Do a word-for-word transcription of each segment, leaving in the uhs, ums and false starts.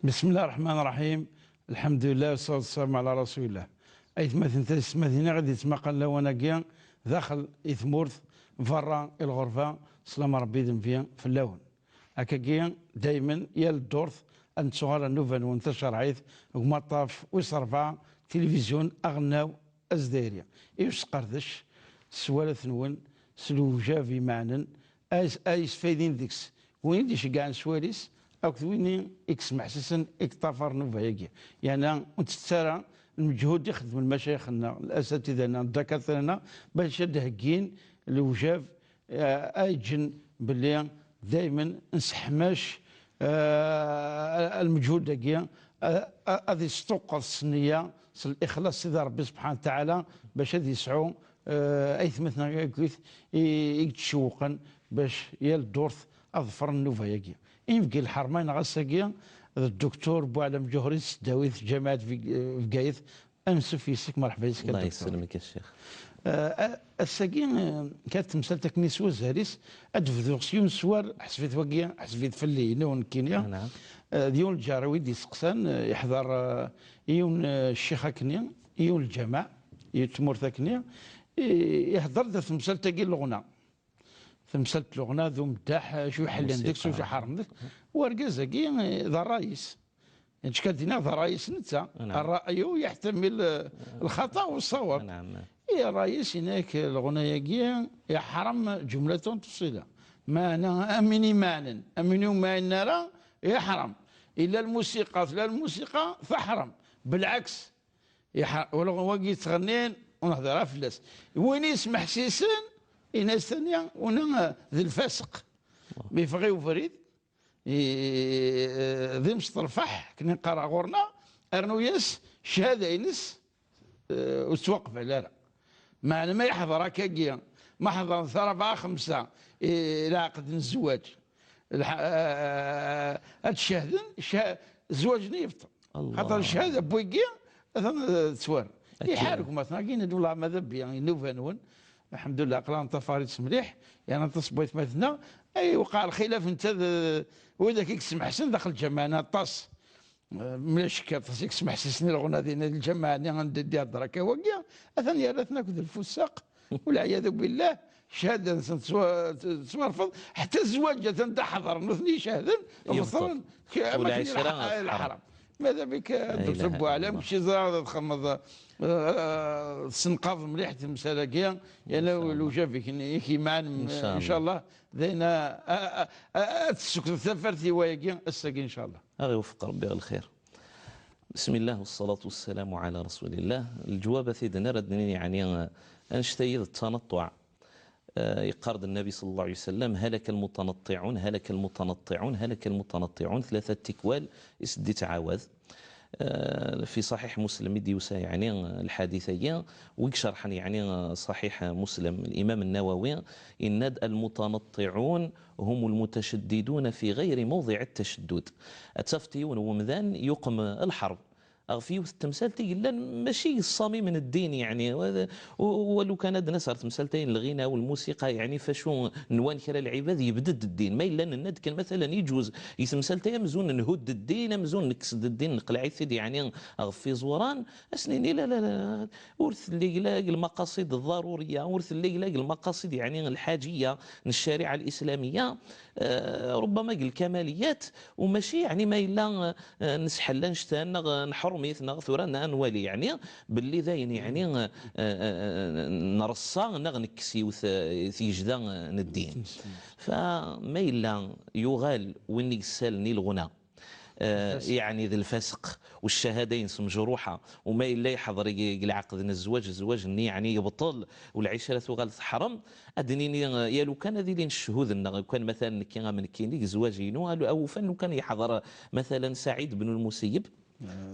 بسم الله الرحمن الرحيم. الحمد لله والصلاة والسلام على رسول الله. Aytmaten, taysetmatin i ɣ-d-yettmaqalen lawan-agi, daxel i tmurt, berra i lɣerba, sslam n Ṛebbi d nnbi fell-awen. Akkagi, daymen, yal ddurt, ad nettuɣal ɣer nnuba-nwen tacerɛit, deg umaṭṭaf wis ṛebɛa, tilivizyu aɣelnaw azdayri. I usqerdec s walat-nwen, s lewjab imeɛnen, ay, ay yesfaydin deg-s win i d-iceggɛen s wawal-is, akked win i yesmeḥsisen i yeṭṭafar nnuba-agi. Yerna ur ntett ara lmeǧhud i xeddmen lmacayix-nneɣ, lasatida-nneɣ, ddakatira-nneɣ, bac ad d-heggin lewjab, eh, ay yeǧǧen belli daymen nesseḥmac, eh, lmeǧhud-agi, eh, ad yesṭuqqeḍ s nniya, s lixlaṣ, Sidi Ṛebbi subḥanahu wa taɛala, bac ad yesɛu, eh, aytmaten-nneɣ akkit i, i yettcewwqen bac yal ddurt ad ḍefren nnuba-agi. Inebgi n lḥerma-nneɣ ass-agi d Dduktur Buɛlam Ǧuhri, s tesdawit Ǧamaɛat Beg-, Bgayet. Ansuf yes-k, merḥba yes-k a Dduktur. Allah yesselmek a Ccix. Eh, a-, ass-agi, eh, kra temsalt akken s wazal-is, ad d-bduɣ s yiwen s war, ḥseb-it wagi, ḥseb-it fell-i, inu nekkini. Naɛam. Eh, d yiwen lǧar-iw i d-yesteqsan, eh, yeḥḍer, eh, yiwen, eh, ccix akkenni, yiwen lǧameɛ, yiwet tmurt akkenni, i-, ihḍer-d ɣef temsalt-agi n leɣna. Temsalt n leɣna d umeddaḥ, acu iḥellen deg-s, acu iḥerrem deg-s. Wergaz-agi, eh, d ṛṛay-is. Nekkni ad d-iniɣ d ṛṛay-is netta. Naɛam. الرأي يحتمل الخطأ والصواب. Naɛam. I ṛṛay-is, yenna-yak leɣna-agi yeḥrem ǧumlatan tafṣila. Meɛna, am win imeɛnen, am win ur meɛnen ara, yeḥrem. Illa lmusiqa, tella lmusiqa teḥrem. Belɛeks, yeḥ-, wala wagi yettɣennin, ur nehder ara fell-as. Win yesmeḥsisen, yenna-as tani, wina, eh, d lfasiq. Mi yeffeɣ i ubrid, i, d imesṭelfaḥ, akken i neqqar ɣur-neɣ, rnu-yas ccahada-ines, eh, ur tettwaqbal ara. Meɛna ma yeḥḍer akkagi, ma ḥeḍren rebɛa xemsa, eh, lɛeqd n zzwaǧ, lḥ-, eh, ad cahden, cah-, zzwaǧ-nni yebṭel. Allah. Xaṭer ccahada n wigi, atan, eh, tettwar. Akken. Iḥar gma-tneɣ, agi, nadi, wellah ma d abbi, inuba-nwen. Lḥemdullah, aql-aɣ neṭṭafar-itt mliḥ, yerna aṭas n waytmaten-nneɣ, ay, weqɛeɣ lxilaf netta d, eh, widak i yesmeḥsen daxel lǧameɛ-nneɣ aṭas. Eh, mla ccek aṭas i yesmeḥsisen i leɣna din, lǧameɛ-nni anda i d-ihedder akka wagi, atan yerra-ten akked lfusaq, walɛiyadu billah, ccahada-nsen tettwa-, tettwarfeḍ, ḥetta zzwaǧ atan da ḥeḍren, nutni icehden, yebṭel. Bṭlen, k-, am akken lɛecra ilḥeq, ad teḥrem. Lḥaram. Ma d abik, la Dduktur ilaha Buɛlam, illallah. Mačči ẓriɣ ad txedmeḍ, eh, tessenqaḍ mliḥ temsal-agi, yerna lujab-ik, ik iman, incallah, d ayen a, a, a, a, ad tessukteḍ tafart i wayagi, ass-agi, incallah. Ad ɣ-iwefeq Rebbi ɣer lxir. بسم الله والصلاة والسلام على رسول الله. Leǧwab ad t-id-nerr, ad d-nini, yeɛni, eh, annect-agi d ttanaṭuɛ. Eh, yeqqar-d Nnabi صلى الله عليه وسلم: هلك المتنطعون، هلك المتنطعون، هلك المتنطعون. Tlata tikwal i s-d-ittɛawad. Eh, fi Ṣaḥiḥ Muslim i d-yusa, yeɛni, eh, lḥadit-agi, wi icerḥen, yeɛni, eh, Ṣaḥiḥ Muslim, Limam Nnawawi, yenna-d: المتنطعون هم المتشددون في غير موضع التشدد. Ad tafeḍ yiwen n wemdan yuqem lḥerb ɣef yiwet n temsalt i yellan mačči i ṣṣamim n ddin, yeɛni, wa-, u-, walu kan ad d-nas ɣer temsalt-ayi n lɣina u lmusiqa, yeɛni, facu nwan kra lɛibad, yebded ddin. Ma yella nenna-d kan, matalan, iǧuz i temsalt-ayi amzun nhudd ddin, amzun nekkes-d ddin, neqleɛ-it-id, yeɛni, ɣef iẓuran, ad s-nini: la, la, la, ur telli la deg lmaqasid ḍaruriya, ur telli la deg lmaqasid, yeɛni, lḥaǧiya n ccariɛa lislamiyya, eh, rubbama deg lkamaliyat, u mačči, yeɛni, ma yella, eh, nesḥel annect-a, neɣ, eh, neḥṛem-it, neɣ tura n-, ad nwali, yeɛni, belli d ayen, yeɛni, eh, eh, eh, nreṣṣa, neɣ nekkes yiwet, eh, tigejda, eh, n ddin. Fa ma yella yuɣal win i yessalen i lɣuna, eh, yeɛni d lfaseq, u ccahada-ines mejruḥa, u ma yella yeḥḍer deg, deg lɛeqd n zzwaǧ, zzwaǧ-nni, yeɛni, yebṭel, u lɛicra tuɣal teḥṛem, ad d-nini, eh, ya lukan ad ilin cchuhud-nneɣ, lukan matalan nekki am nekkini deg zzwaǧ-inu, a lu-, a ufan lukan yeḥḍer, matalan, Saɛid ben Lmuseyyeb,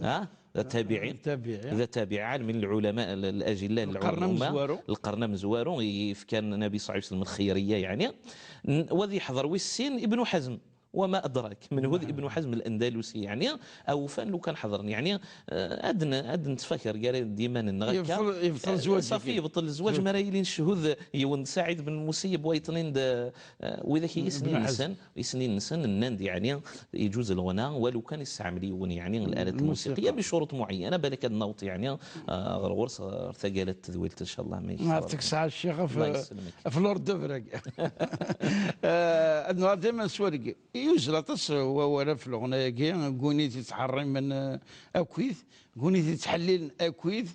ah, d atabiɛi, d atabiɛi, ɛalim n lɛulama, l-, l-, ajilla, lqern amezwaru, lqern amezwaru, i-, yefkan Nnabi صلى الله عليه وسلم lxeyriya, yeɛni, n-, wa ad yeḥḍer wis sin Ibnu Ḥazm. وما أدراك من هو ذا ابن حزم الأندلسي، يعني، أو فان لو كان حضرني، يعني، آه، أدن، أدن تفكر قال ديما نغكا. يبطل، يبطل آه، الزواج صافي، يبطل الزواج، ما راه يلي نشهد يون سعيد بن المسيب ويطنين د، آه، وإذا كي يسنين نسن، يسنين نسن النند، يعني، يجوز الغناء ولو كان يستعمل يون، يعني، الآلات الموسيقية بشروط معينة، بالك النوط، يعني، آه، غير غرس، غير ثقالة تذويلت إن شاء الله ما يكثر. يعطيك الصحة الشيخ. الله يسلمك. في لورد دو فريق. آه، أنه دائما سوالك يوزل أطس هو ولا في الأغنية كي قوني تتحرم من، آه، أكويث، قوني تتحلل أكويث.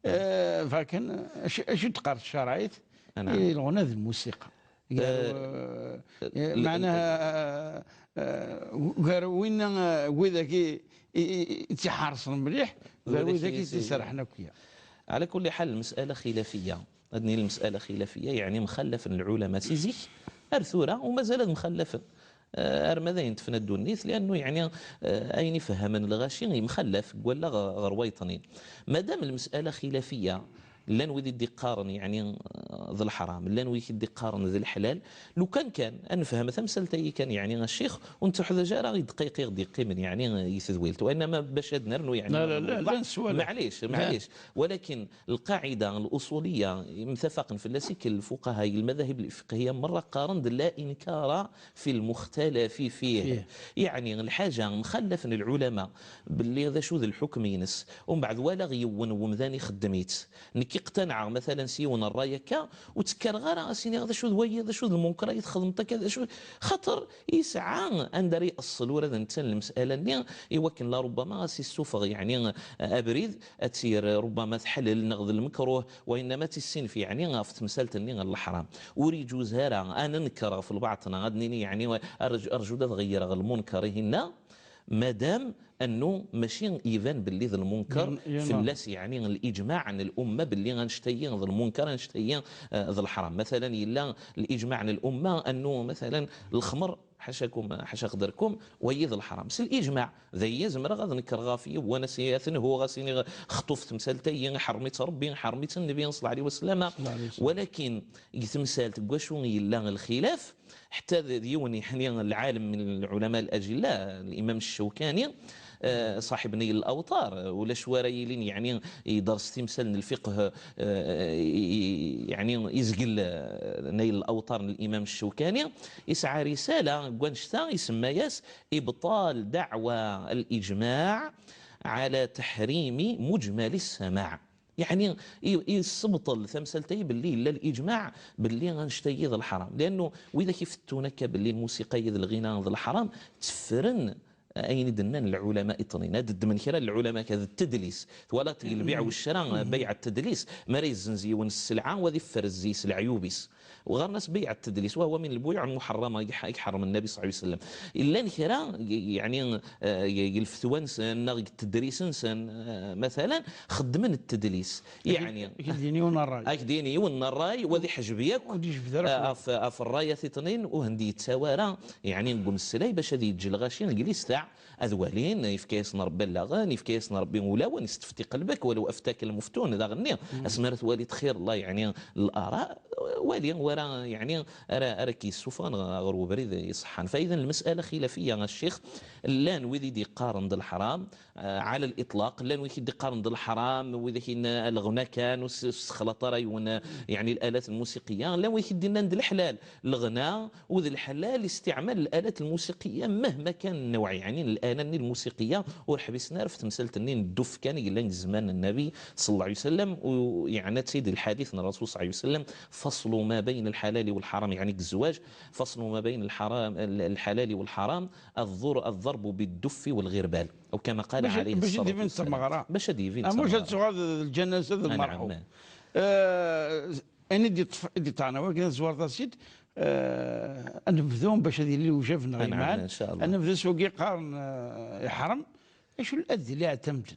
آه، فكان أش-، أشو تقار الشرايط؟ نعم. إيه، الغناء ذي الموسيقى. قالوا، آه، آه، ل-، معناها، آه، آه، قالوا وين، آه، وإذا كي، إي-، إي-، إي-، تحرص مليح، قالوا وإذا وإذا كي كي سي-، تسرحنا كيا. على كل حال، المسألة خلافية. هذه المسألة خلافية، يعني، مخلف العلماء سيزيك أرثورة وما زال مخلف. آه، أرمذا ينتفنا الدنيث، لأنه، يعني، آه، أين فهم الغاشي مخلف ولا غ-، غير ويطني. ما دام المسألة خلافية، لان ويدي دي قارن، يعني، آه، ذا الحرام، لان ويدي دي قارن ذا الحلال. لو كان كان أنفهم ثمسلتي كان، يعني، الشيخ، وانت حدا جا راه دقيقة يغدي قيمن، يعني، يثذويلت، وإنما باش هاد نرنو، يعني، لا، لا، لا، لا، نسوى لا. معليش، لا. معليش. ولكن القاعدة الأصولية متفق في اللاسك الفقهاء المذاهب الفقهية مرة قارن لا إنكار في المختلف فيه. فيه. يعني الحاجة مخلف العلماء باللي هذا شو ذا الحكم ينس، ومن بعد ولا غيون ومذان يخدميت. نكي اقتنع مثلًا سيون الراي هكا، وتكر غير اسيني هذا شو ذوي، هذا شو ذا المنكر يتخدم كذا شو، خاطر يسعى أن دار يأصل ورا ذا نتسال المسألة ني، يوكن لربما سي السفغ، يعني، أبريد أتسير ربما تحلل نغذ المكروه، وإنما تسين في، يعني، غاف تمثالت ني الحرام. وريجوز هرا، أنا نكر في البعض، أنا غاد نيني، يعني، أرج-، أرجو دا تغير المنكر هنا، مادام أنه ماشي يبان باللي ذا المنكر ين-، ين-، في الناس، يعني، الإجماع عن الأمة باللي غنشتي ذا المنكر، غنشتي، آه، ذا الحرام. مثلًا، إلا الإجماع عن الأمة أنه، مثلًا، الخمر حاشاكم، حاشا قدركم، وهي ذا الحرام. سي الإجماع، ذا هي زمرة غاد نكر غافية، وأنا سياتن هو غاسيني خطوف تمثالتي، حرمت ربي، حرمت النبي صلى الله عليه وسلم. صلى الله عليه وسلم. ولكن تمثالت قواشو إلا الخلاف، حتى ذ-، ذ-، يوني حني العالم من العلماء الأجلاء، الإمام الشوكاني، آه، صاحب نيل الأوطار، ولا شواريلين، يعني، يدرس تمثال الفقه، آه، ي-، يعني، يزقل، آه، نيل الأوطار للإمام الشوكاني، يسعى رسالة، قوانشتا، يسمى ياس إبطال دعوى الإجماع على تحريم مجمل السماع. يعني، ي-، يسبطل ثمسلتي باللي لا الإجماع باللي غنشتي ذا الحرام، لأنه وإذا كيفتونا باللي الموسيقى ذا الغناء ذا الحرام، تفرن أين دنان العلماء اطنين. هاد الدمن كرا العلماء كذا التدليس، ولا البيع والشراء، بيع التدليس، ما راه يزنزي ون السلعة وذي فرزيس العيوبيس. وغير ناس بيع التدليس، وهو من البيوع المحرمة، يح-، يحرم النبي صلى الله عليه وسلم. إلا نكرا، ي-، يعني، آه، ي-، الفتوى نسن، نغ التدريس نسن، آه، مثلًا، خدمن التدليس. يعني، أكيد ديني ون الراي. أكيد ديني ون الراي، وذي حجب ياك. ودي جبد راه آه، أف-، أف الراية ثيطنين، وهندي يتساوارا، يعني، نقول السلاي باش هذه يجي الغاشي، نقليس تاع أذوالين، يفكيس نربي اللاغن، يفكيس نربي ولا ونستفتي قلبك، ولو أفتاك المفتون، ذا غني. أسمرت والي خير الله، يعني، الآراء، والي ورا، يعني، أرا، أرا كي السفن غ-، غير وبريد يصحان. فإذا المسألة خلافية، الشيخ، لان ويدي دي قارن ذا الحرام، آه، على الإطلاق، لان ويدي قارن ذا الحرام، وإذا كنا الغنى كان وس-، وسخلطة رايون، يعني، الآلات الموسيقية، لان ويدي نان ذا الحلال، الغنى وذا الحلال استعمال الآلات الموسيقية مهما كان النوع، يعني، الآلة الموسيقية، ورحبسنا في تمثلت النين الدف كان يقول لك زمان النبي صلى الله عليه وسلم، ويعني تسيد الحديث من الرسول صلى الله عليه وسلم، فصل ما بين الحلال والحرام، يعني الزواج، فصل ما بين الحرام، ال-، الحلال والحرام، الضر-، الضرب بالدف والغربال، أو كما قال باش، عليه باش الصلاة يدي بنت والسلام. المغرى. باش يدي بنت آه، مش المغرى. هاد الصغار الجنازة ذا آه، نعم، المرحوم. نعم. آه، أنا دي طف-، دي طعنا، ولكن الزوار ذا سيد، آه، أنا بذوم باش هذه اللي وجبنا آه، نعم، معاً. إن شاء الله. أنا بذو سوقي قارن، آه، يحرم. إيش الأذي اللي اعتمد؟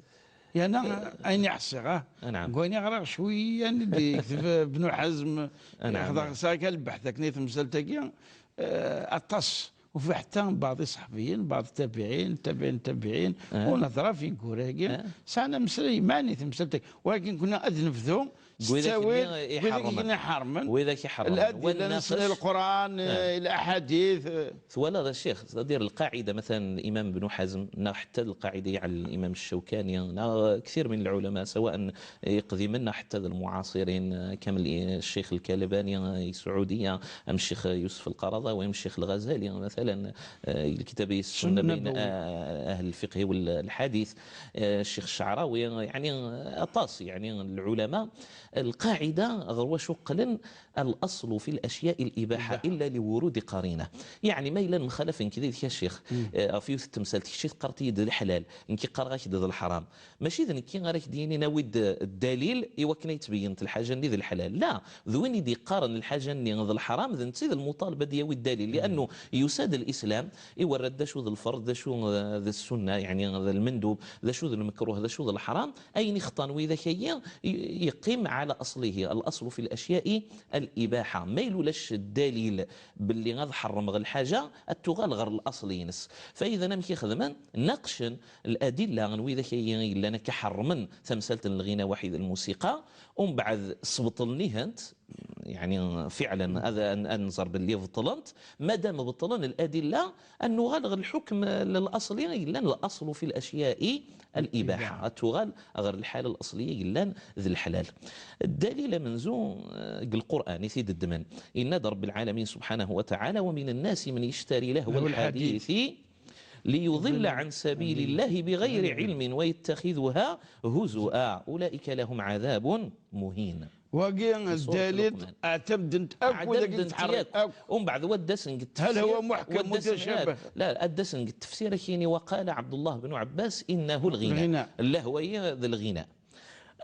يعني، أنا أين يحصي، ها؟ آه، نعم. قواني غرق شوية، ندي يكتب ابن حزم، آه، نعم، ياخذ نعم. ساكا البحث، كنيت مسألة تاكيا، آه، أطس. وفي حتى بعض الصحفيين، بعض التابعين، تابعين التابعين، ونهضر في كوراكي، سعنا مسري معني تمسلتك، ولكن كنا أد نبذو ستاويد وإذا كنا حرمن، وإذا كي حرمن. الأدلة، نسنا القرآن، آه، الأحاديث، آه. ثولا هذا الشيخ، c'est-à-dire القاعدة مثلًا الإمام ابن حزم، نا حتى القاعدة على الإمام الشوكاني، نا كثير من العلماء سواء يقدمنا حتى المعاصرين، آه، كامل الشيخ الكلباني، آه، السعودية، أم الشيخ يوسف القرضاوي، أم الشيخ الغزالي مثلًا، آه، الكتاب السنة بين، آه، أهل الفقه والحديث، آه، الشيخ الشعراوي، يعني، آه، أطاس، يعني، العلماء. القاعدة غير واش وقلن: الأصل في الأشياء الإباحة إلا لورود قرينة. يعني، ما إلا مخالف كذا يا شيخ، آه، في يوث التمثال، تكشي قرتي د الحلال، نكي قرغاك د الحرام. ماشي ذ نكي غير ديني ناوي د-، الدليل، إوا كنا يتبين الحاجة ني ذ الحلال. لا، ذوين يدي قارن الحاجة ني ذ الحرام، ذ نتي ذ المطالبة دياوي الدليل، لأنه يساد الإسلام يورد ذا شو ذ الفرض، ذا شو، آه، ذ السنة، يعني ذ المندوب، ذا شو ذ المكروه، ذا شو ذ الحرام، أين يخطان وإذا كي ي-، يقيم على أصله. الأصل في الأشياء الإباحة. ما يلولاش الدليل باللي غاد حرم غير الحاجة، التغال غير الأصل ينس. فإذا أنا مكي خدمن، ناقشن الأدلة عن وإذا كي لنا كحرمن ثمسلة الغنى وحيد الموسيقى، ومن بعد سبطلني هنت، يعني فعلًا هذا أن-، أنظر باللي بطلنت، ما دام بطلن الأدلة، أنه غالغ الحكم الأصلي إلا الأصل في الأشياء الإباحة. تغال غير الحالة الأصلية إلا ذي الحلال. الدليل منزو، آه، القرآن يثيد الدمن. إن رب العالمين سبحانه وتعالى: "ومن الناس من يشتري لهو الحديث ليضل عن سبيل الله بغير علم ويتخذها هزؤا أولئك لهم عذاب مهين". واقي الدليل اعتمدنت اكو، اعتمدنت اكو. ومن بعد ودسن قد هل هو محكم متشابه؟ لا، ادسن قد تفسير كيني: "وقال عبد الله بن عباس: انه الغناء". الغناء. اللهو هي ذا الغناء.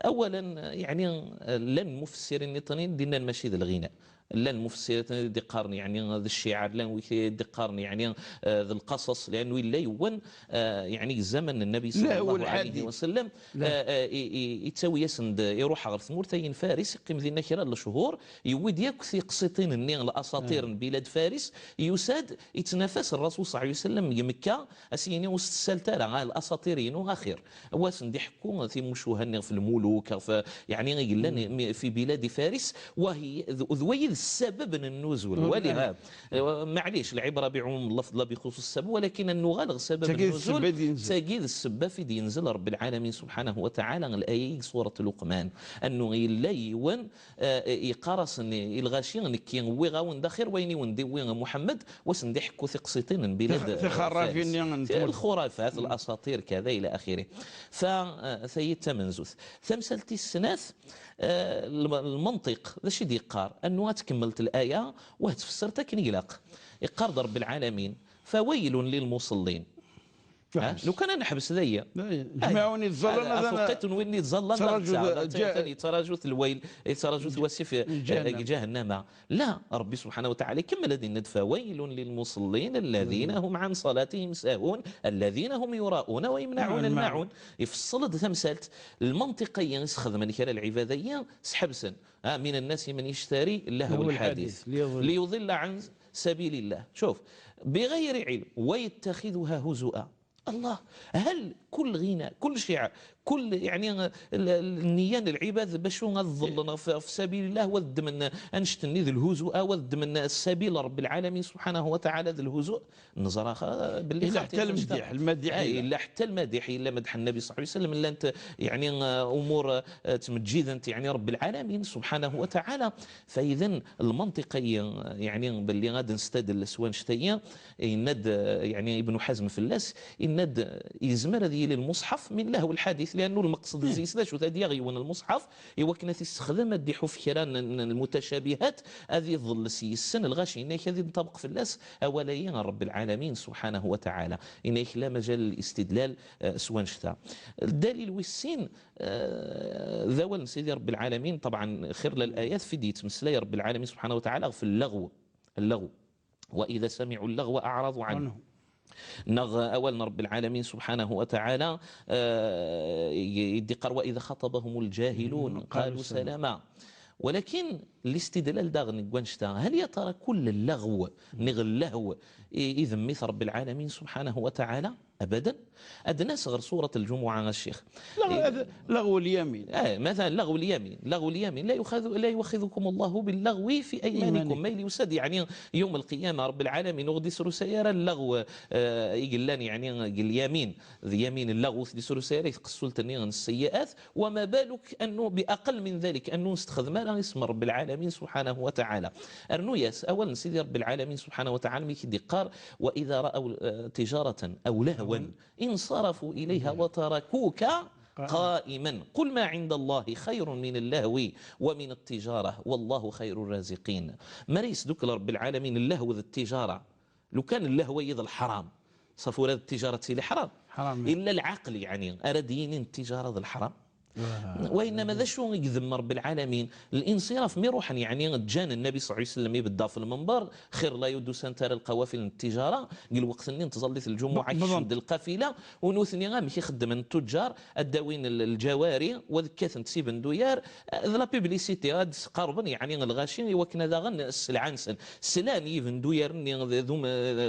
اولا، يعني، لن مفسرين نطنين دينا ماشي ذا الغناء. لان مفسرين دي قارن، يعني، ذا الشعر، لان ويكي دي قارن، يعني، آه، ذا القصص، لانه الا يون، آه، يعني، زمن النبي صلى الله عليه وسلم، آه، آه، ي-، ي-، يتساوي يسند، يروح غير ثمورتين فارس، يقيم ذينا كرا لشهور، يويد ياك ثيقسيطين الني الاساطير من بلاد فارس، يساد يتنافس الرسول صلى الله عليه وسلم يمكا، اسيني وستسال ترى الاساطير ينو اخر. واسن دي حكو ثي مشوهني في الملوك، في، يعني، يقلن في بلاد فارس، وهي ذ-، ذوي السبب من النزول. ولهذا، آه، معليش، العبرة بعموم اللفظ لا بخصوص السبب، ولكن النغالغ سبب النزول، تجد السبب في دين ينزل رب العالمين سبحانه وتعالى. الآية سورة لقمان، أنه إلا يون، آه، يقارس إن الغاشي نكي وي غاون داخل وين يون دي وين محمد، واسن دي حكو ثقسيطين من بلاد، آه، فارس. الخرافات، الأساطير، كذا إلى آخره. ف، آه، ثيت تمنزوث. ثمسلتي السناث، آه، الم-، المنطق، ذا شي دي يقار؟ أنه تكملت الآية وتفسرت كنيلاق. يقار رب العالمين: "فويل للمصلين". ها؟ لو كان نحبس ذي. جماعة وين يتظلم، آه، أنا فوقيت وين يتظلم، تراجو ثاني تراجو الويل، تراجو تواسف، آه، جهنم. جهنم. لا، ربي سبحانه وتعالى كمل هذه الند: "فويل للمصلين الذين هم عن صلاتهم ساهون الذين هم يراءون ويمنعون الماعون". يفصل هذا تمثالت المنطقية، يستخدم كرا العبادية، سحبسن. آه، "من الناس من يشتري لهو الحديث ليضل عن سبيل الله". شوف، بغير علم ويتخذها هزؤا. الله، هل كل غناء، كل شعر، كل، يعني، ال-، ال-، النيان العباد باش هو الظلنا في، في سبيل الله، ود من أنشتني ذي الهزوء، ود من السبيل رب العالمين سبحانه وتعالى ذي الهزوء؟ نزرخ باللي إلا خاطي حتى المديح، المديح آه، إلا. إلا حتى المديح، إلا مدح النبي صلى الله عليه وسلم، إلا أنت، يعني، آه، أمور، آه، تمجيد أنت، يعني، رب العالمين سبحانه وتعالى. فإذا المنطقية، يعني، باللي غادي نستدل سوان شتية، يند، يعني، ابن حزم فلاس، يند يزمر هذه للمصحف من لهو الحديث، لأنه المقصد زيس ذا شو ذا يغيون المصحف، إوا كنا تستخدم هاد يحوف كرا ن-، ن-، المتشابهات، هذه يظل سيسن الغاشي، إنك هذه ينطبق فلاس أولي رب العالمين سبحانه وتعالى، إنك لا مجال للاستدلال، آه، سوان شتا. الدليل والسين، آه، ذا ول سيدي رب العالمين، طبعا خير للآيات في دي تمسلاي رب العالمين سبحانه وتعالى في اللغو، اللغو. "وإذا سمعوا اللغو أعرضوا عنه". نغ أول رب العالمين سبحانه وتعالى، آه، ي-، يدقر: "وإذا خاطبهم الجاهلون قالوا سلاما". ولكن الاستدلال داغن نقوانشتا، هل يا ترى كل اللغو نغ اللهو يذميث رب العالمين سبحانه وتعالى؟ أبدا. أدناس غير سورة الجمعة الشيخ. لغو اليمين. آه، مثلا لغو اليمين، لغو اليمين لا يؤاخذ، لا يؤاخذكم الله باللغو في أيمانكم. ما يلي يسد يعني يوم القيامة رب العالمين وغدي سرو سيارة اللغو، آه، يقلان يعني اليمين، اليمين اللغو دي سرو سيارة يتقسلت السيئات، وما بالك أنه بأقل من ذلك أنه نستخدم على اسم رب العالمين سبحانه وتعالى. أرنوياس أول سيدي رب العالمين سبحانه وتعالى ميكي ديقار: وإذا رأوا آه، تجارة أو لهوا انصرفوا إليها وتركوك قائما. قل ما عند الله خير من اللهو ومن التجارة والله خير الرازقين. مريس دكل رب العالمين اللهو ذي التجارة، لو كان اللهو يذ الحرام صفورة التجارة لحرام. حرام. إلا العقل يعني أراد ينين التجارة ذي الحرام. وإنما ذا شو يذم رب العالمين؟ الانصراف مي روحا يعني جان النبي صلى الله عليه وسلم يبدا في المنبر: خير لا يدوس انت القوافل التجارة. قال وقت النين تظلت الجمعة يشد القافلة ونوثني غام كي خدم التجار الداوين الجواري وذكاثن تسيب ندويار. ذا لا بيبليسيتي غاد سقربن يعني الغاشي وكنا ذا غن السلعة نسن سلان يبن دويار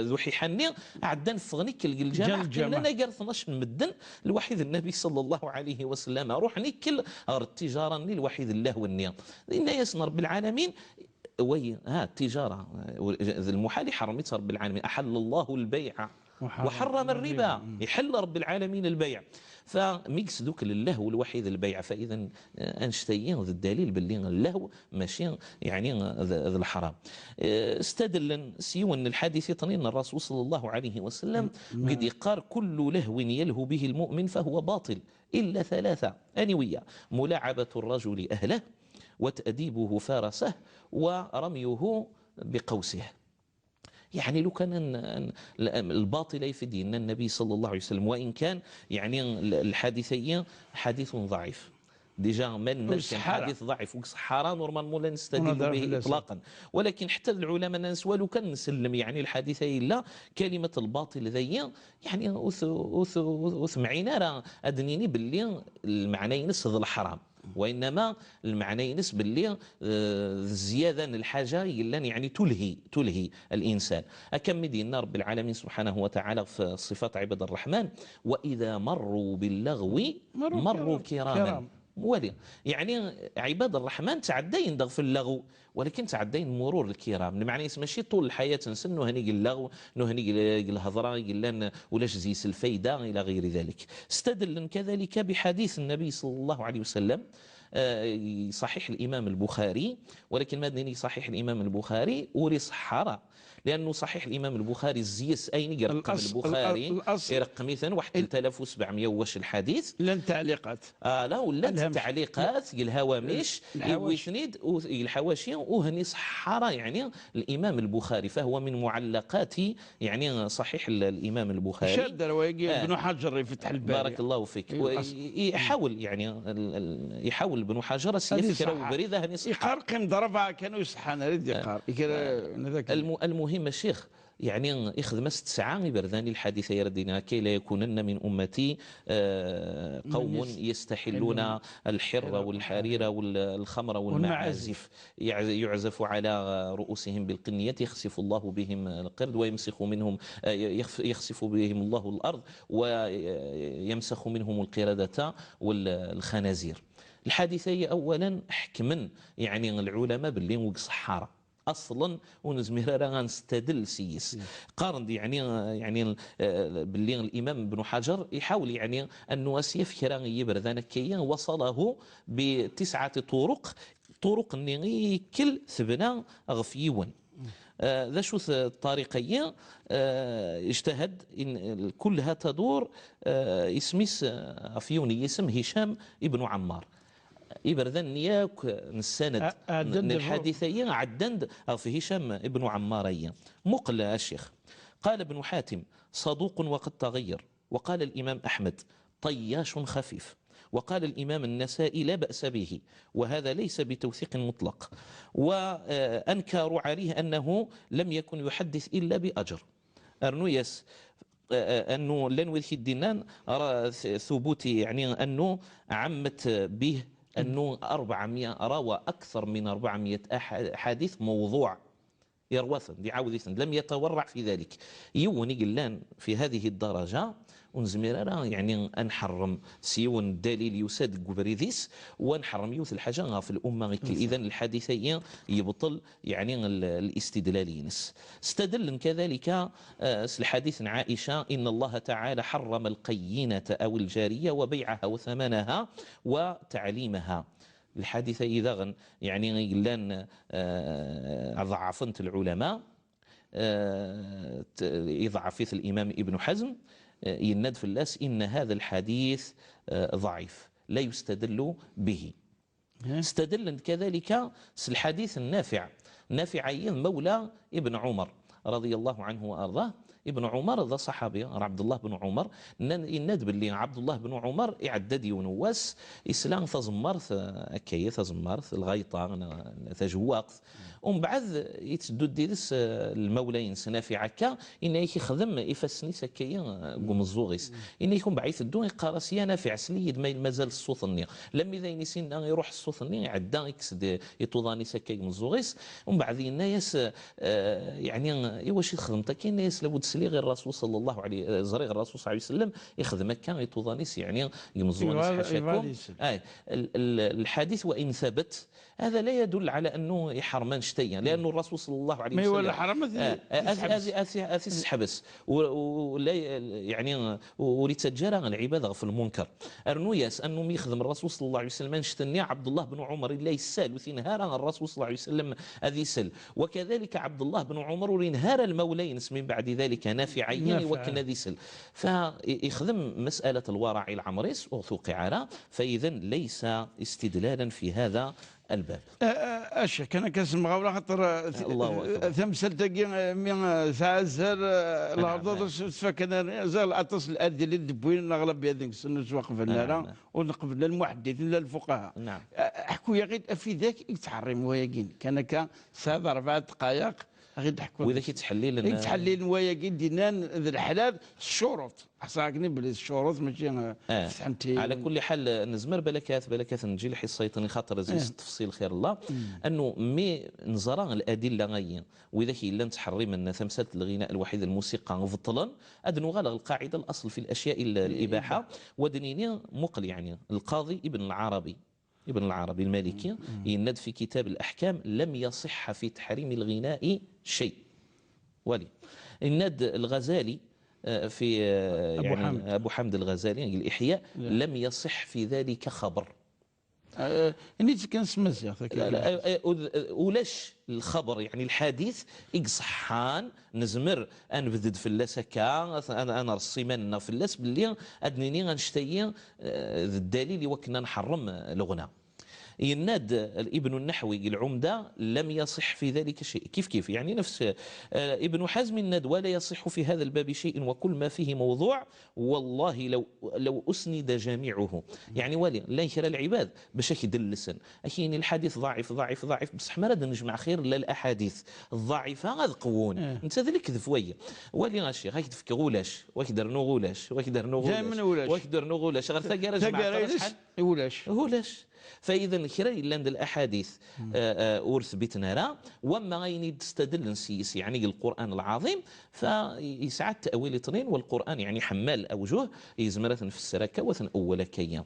ذو حيحني عدن فغني كل الجامعة كلنا قال اثناش مدن الوحيد النبي صلى الله عليه وسلم روح نكل غير التجارة ني الوحيد الله والنية. إن يسن رب العالمين وي ها التجارة المحال يحرم رب العالمين. أحل الله البيع وحرم الربا. يحل رب العالمين البيع. فميكس دوك اللهو الوحيد البيع. فإذا أنشتيين ذا الدليل باللي اللهو ماشي يعني ذا الحرام. استدل سيون الحديث طنين الرسول صلى الله عليه وسلم قد يقار: كل لهو يلهو به المؤمن فهو باطل إلا ثلاثة. أنوية: ملاعبة الرجل أهله، وتأديبه فارسه، ورميه بقوسه. يعني لو كان الباطل يفدينا النبي صلى الله عليه وسلم، وإن كان يعني الحادثية حادث ضعيف. ديجا ما نمشي حديث ضعيف وصحارة نورمالمون لا نستدل به اطلاقا. ولكن حتى العلماء الناس ولو كان نسلم يعني الحادثه الا كلمه الباطل ذي يعني وث وث وث معينا راه ادنيني باللي المعنى ينس هذا الحرام. وانما المعنى ينس باللي آه، زياده الحاجه يلان يعني تلهي تلهي الانسان. اكم دينا رب العالمين سبحانه وتعالى في صفات عباد الرحمن: واذا مروا باللغو مروا, مروا كراما. كرام. ولي يعني عباد الرحمن تعدين دغ في اللغو، ولكن تعدين مرور الكرام. المعنى ماشي طول الحياه نسن نهني اللغو، نهني الهضره يقلن ولاش زيس الفايده الى غير ذلك. استدل كذلك بحديث النبي صلى الله عليه وسلم آه، صحيح الامام البخاري، ولكن ما ديني صحيح الامام البخاري وري صحارة. لأنه صحيح الإمام البخاري زيس أين يرقم البخاري؟ يرقم مثلا واحد ثلاثة آلاف وسبعمية واش الحديث. لن تعليقات. آه لا، ولا التعليقات، الهوامش، الحواشي وثنيد، الحواشي، وهني صحارة يعني الإمام البخاري، فهو من معلقات يعني صحيح الإمام البخاري. شاد رواية آه. ابن حجر في فتح الباري. بارك الله فيك. إيه، يحاول يعني يحاول ابن حجر سيذكر بريدة هني صحارة. يقرقم ضربة كانوا يصحى أنا ريد يقار. آه. المهم الشيخ يعني يخدم ست ساعة يبردان الحادثة يردنا كي لا يكونن من أمتي آه، قوم يستحلون الحر والحرير والخمر والمعازف يعزف على رؤوسهم بالقنية يخسف الله بهم القرد ويمسخ منهم آه، يخسف بهم الله الأرض ويمسخ منهم القردة والخنازير. الحادثة هي أولا حكما يعني العلماء باللي وق صحارى اصلا ونزمير راه غنستدل سيس قارن يعني يعني آه، باللي الامام ابن حجر يحاول يعني انه اسيف كرا يبردان كي وصله بتسعه طرق، طرق ني كل ثبنا غفيون. آه، ذا شو الطريقية آه، اجتهد إن كلها تدور آه، اسميس آه، غفيوني اسم هشام ابن عمار. إبردان ياك نسند الحادثية عدند في هشام ابن عمارية. مقل الشيخ قال ابن حاتم: صدوق وقد تغير. وقال الإمام أحمد: طياش خفيف. وقال الإمام النسائي: لا بأس به، وهذا ليس بتوثيق مطلق. وأنكروا عليه أنه لم يكن يحدث إلا بأجر. أرنوياس أنه لن وذكي الدينان ثبوت يعني أنه عمت به أنه أربعمية، روى أكثر من أربعمية أح-، أحاديث موضوع. يروثن، يعاود يثن، لم يتورع في ذلك. يون يقلان في هذه الدرجة، ونزمير راه يعني أنحرم سيون دليل يساد قبريديس، ونحرم يوث الحاجة في الأمة. إذن الحديث يبطل يعني ال-، الاستدلال ينس. استدل كذلك، آه، الحديث عن عائشة: "إن الله تعالى حرم القينة أو الجارية وبيعها وثمنها وتعليمها". الحادثة إذا غن-، يعني لان، آه، ضعفنت العلماء، آه، ت-، يضعفيث الإمام ابن حزم، آه، يند فلاس: "إن هذا الحديث، آه، ضعيف لا يستدل به". استدل كذلك الحديث النافع، نافع أيضا مولى ابن عمر رضي الله عنه وأرضاه. ابن عمر ذا صحابي، راه عبد الله بن عمر، ن-، يناد باللي عبد الله بن عمر يعدد يونواس إسلام تزمرت، آه، أكاية تزمرت، الغيطة، ن-، تجواقت. ومن بعد يتسدد ديرس، آه، المولين سنافع هكا، إن يخدم يفسني سكاية، آه، قوم الزوغيس. إن يكون بعيد الدون يقارس يا نافع سليد ما مازال الصوت النية. لم إذا ينسينا يروح الصوت النية يعدى يكسد يطوضاني سكاية من الزوغيس. ومن بعد ينايس، آه، يعني، إي واش خدمت؟ كاين ناس لابد سلي غير الرسول صلى الله عليه، آه، زريغ الرسول صلى الله عليه وسلم يخدم هكا، يطوضانيس، يعني، يمزونيس حاشاكم. آي، ال-، ال-، الحديث وإن ثبت، هذا لا يدل على أنه يحرم نشتيا، لأنه الرسول صلى الله عليه وسلم، آه، آه، آه، آه، آه، آه، سحبس. و-، و-، لا ي-، يعني، ولتجارى العباد في المنكر. أرنوياس أنه يخدم الرسول صلى الله عليه وسلم نشتني عبد الله بن عمر إلا يسال وثينهار الرسول صلى الله عليه وسلم أذي سل. وكذلك عبد الله بن عمر ولينهار المولين من بعد ذلك نافعين وكن أذي سل. فيخدم مسألة الورع العمريس وثوقي عرا، فإذا ليس استدلالا في هذا الباب. آه، آه، أشياء كان كاس المغاورة خاطر، آه، ث-، الله أكبر. ثمسلتاكي، آه، مي، آه، ساعة زهر، آه، نعم، الهضرة نعم. تفكنا زهر الأطاس الأدلة اللي دبوين نغلب بهذيك السنة سواء قبلنا نعم، لا، نعم. ونقبل المحدثين لا الفقهاء. نعم. آه، حكوا يا غير في ذاك يتحرم وياكين. كان كا ساعة أربع دقائق، غير تحكوا. وإذا كيتحليل إن يتحليل وياكين دينان ذي الحلال الشروط. حصاكني بلي الشروط ماشي، آه، آه. فتحنتي. على كل حال، نزمر بلكات، بلكات نجي لحصيتني خاطر زي آه. التفصيل خير الله. أنه مي نزرع الأدلة غير. وإذا كي إلا نتحرم أن ثمسات الغناء الوحيد الموسيقى مبطلا، أد نغال القاعدة الأصل في الأشياء ال-، الإباحة. ودنيني مقل، يعني، القاضي ابن العربي، ابن العربي المالكي، يند في كتاب الأحكام: "لم يصح في تحريم الغناء شيء". ولي. يند الغزالي، آه، في، آه، أبو يعني، حامد. أبو حامد الغزالي، يعني، الإحياء: "لم يصح في ذلك خبر". آه، نيت كان سمزيغ، لا، لا، آه، آه، وذ-، آه، ولاش الخبر، يعني الحديث، إيك صحان، نزمر، أنبدد فلاس هكا، أث-، أنا، أنا رصي مالنا فلاس، باللي أدنيني غنشتي، آه، ذا الدليل يوكلنا نحرم الغنى. يناد الابن النحوي العمدة: "لم يصح في ذلك شيء". كيف كيف، يعني نفس، آه، ابن حزم يناد: "ولا يصح في هذا الباب شيء، وكل ما فيه موضوع، والله لو، لو أسند جميعه". يعني والي، لا يكرى العباد باش يدلسن. أكيني الحديث ضعيف، ضعيف، ضعيف، بصح ما راد نجمع خير لا الأحاديث الضعيفة غاد قوون. إيه. أنت ذلك كذف ويا. والي غاشي، غاك تفك غولاش، واك درنو غولاش، واك درنو غولاش. دايمًا غولاش. واك درنو غولاش. غير ثقارة جمعة ثقارة ثلاث يس-، حد. غولاش. غولاش. فإذا كرا إلا عند الأحاديث، آه، آه، ورث بيتنا راه، وما غاين يستدل نسيس، يعني القرآن العظيم، فيسعى التأويل اثنين، والقرآن يعني حمال أوجه، يزمر أثن في السراكة وثن أول كيا.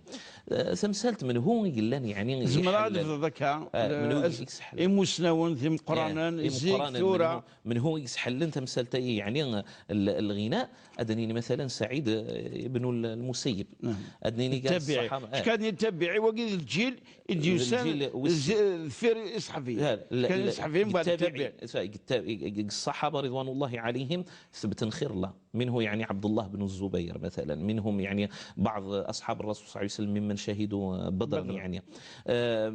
آه، ثمسالت من هو يقلان يعني زمرا يحلل. ذكا، آه، من هو آه، يسحل. إموسناون ذي مقرانا، آه، زيك إمقرانا ثورة. من هو، من هو يسحلن ثمسالت يعني ال-، الغناء، أدنين مثلًا سعيد، آه، ابن المسيب. نعم. أدنين قال التابعي. الصحابة، آه. شكان التابعي وقيل الجيل الجيل وس-، الز-، فير إصحابي. لا، لا، كان لا، إصحابي من بعد التابعي. التابعي. الصحابة رضوان الله عليهم ثبت خير الله. منه يعني عبد الله بن الزبير مثلًا، منهم يعني بعض أصحاب الرسول صلى الله عليه وسلم ممن شهدوا بدرا بدرا. يعني. آه،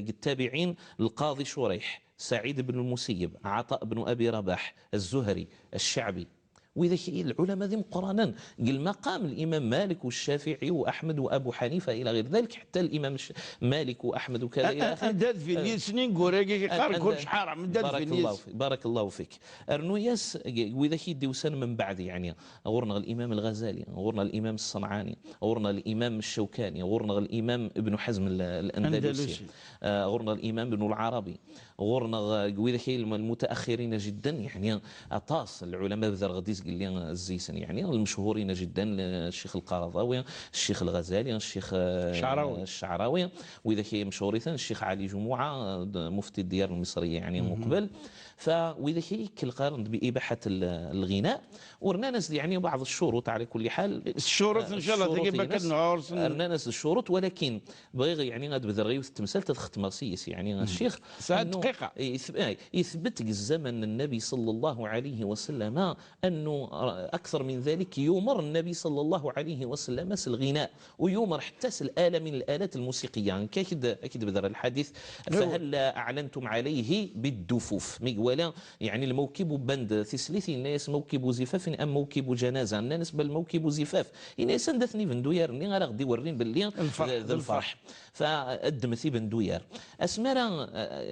التابعين: القاضي شريح، سعيد بن المسيب، عطاء بن أبي رباح، الزهري، الشعبي. Widak i lɛulama d imeqqranen, deg lmaqam n Imam Malik u Ccafiɛi u Aḥmed u Abu Ḥanifa ila ɣir dalik, ḥetta Imam Malik u Aḥmed u kada ila axir. Anda d Vilnius-nni nguragi yeqqaren kullec ḥaram, anda d Vilnius? Barakallahu fik. Rnu-yas widak i d-iwsan min baɛd, yeɛni ɣur-neɣ Imam Lɣazali, ɣur-neɣ Imam Ṣṣenɛani, ɣur-neɣ Imam Ccawkani, ɣur-neɣ Imam Ibn Ḥazm Landalusi, ɣur-neɣ Imam Ibn Lɛarabi. Ɣur-neɣ deg widak ay lmutaaxirina jiddan, yeɛni aṭas n lɛulama bedreɣ-d izgelli zzi-sen, yeɛni lmechuṛina jiddan, Ccix Lqaraḍawi, Ccix Lɣazali, Ccix Ccɛrawi, widak ay mechuṛiten, Ccix Ɛli Jumuɛa, mufti Ddiyar Lmiṣriya, yeɛni uqbel. Fa widak ay ikkelqaren bi ibaḥat lɣina, u rnan-as-d yeɛni baɛḍ ccuruṭ, ɛla kulli ḥal. Ccuruṭ, ncallah, tagi bakka ad nɛursen. Rnan-as-d ccuruṭ, walakin bɣiɣ yeɛni ad bedreɣ yiwet n temsalt ad xetmeɣ s yis, yeɛni a ccix. Tesɛa dqiqa. Ithbet deg zzaman n Nnabi ṣalla Llahu ɛalayhi wa sallam annu akter min dalik yumer Nnabi ṣalla Llahu ɛalayhi wa sallam s lɣina, u yumer ḥetta s lala min lalat lmusiqiya. Nekk ad k-d-bedreɣ lḥadit. Fahalla aɛlantum ɛalayhi biddufuf. Mi iwala yeɛni lmawkib u band tislit, yenna-yas mawkib u zifaf am mawkib u janaza. Nnan-as bal mawkib u zifaf. Yenna-yas anda-ten ibenduyar-nni ara ɣ-d-iwerrin belli d lferḥ. Fa ddmet ibenduyar. Asmi ara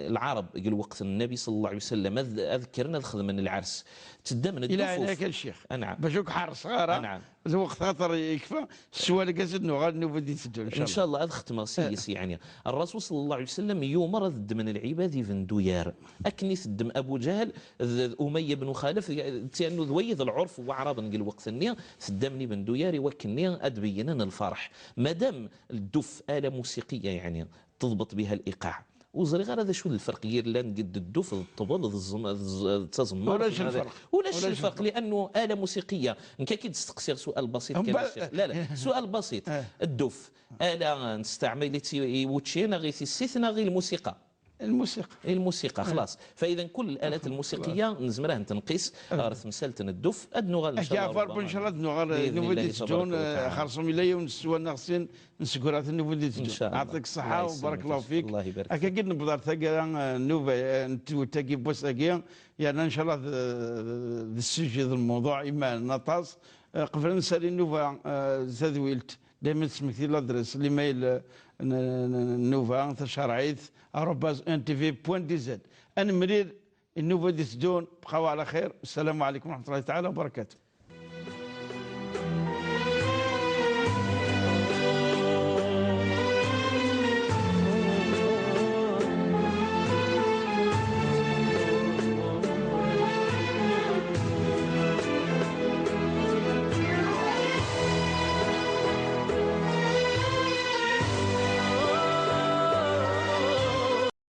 lɛarab deg lweqt n Nnabi ṣalla Llahu ɛalayhi wa sallam ad kkren ad xedmen lɛers, tteddamen ddufuf. Ila ɛinaya-k a ccix, bac ur k-ḥerṣeɣ ara. Lweqt xaṭer yekfa, s walgas ad nuɣal nnuba d-iteddun, ncallah. Ncallah, ad xetmeɣ s yis, yeɛni Rrasul ṣalla Llahu ɛalayhi wa sallam yumer ad ddmen lɛibad ibenduyar. Akken i teddem Abu Ǧahl d Umayya ben Xalaf, tiyannu d wayi d lɛurf n waɛraben deg lweqt-nni, teddamen ibenduyar i wakken-nni ad d-beyynen lferḥ. Madam dduf ala musiqiya, yeɛni teḍbeṭ biha liqaɛ. Ur ẓriɣ ara d acu d lferq yellan deg dduf d ṭṭbel d taẓemmaṛt. Ulac lferq. Ulac lferq, liannu ala musiqiya. Nekk ad k-id-steqsiɣ sual basit kan, a ccix. La, la, sual basit. Dduf, ala nesteɛmal-itt i wučči, neɣ i tissit, neɣ i lmusiqa? Lmusiqa. I lmusiqa, xlaṣ. Fa idan kull lalat lmusiqiya nezmer ad tent-nqis ɣer temsalt n dduf. Ad nuɣal ncallah. Ǧaɛfar, ncallah ad nuɣal nnuba d-iteddun. Xerṣum ila yiwen n sswan neɣ sin nseggra-ten nnuba d-iteddun. Ncallah. Ɛṭik ṣṣeḥḥa u barakallahu fik. Akka i d-newweḍ ɣer taggara n nnuba n tewt-agi n wass-agi. Yerna ncallah d ssujid n lmewḍuɛ iman aṭas. Qbel ad nsali nnuba tadwilt, daymen tesmekti ladres, limayl n nnuba tacerɛit arobase ntv point dz. Ad nemlil nnuba d-iteddun, bqaw ɛla xir. Ssalamu ɛlaykum wa raḥmatullahi taɛala wa barakatuh.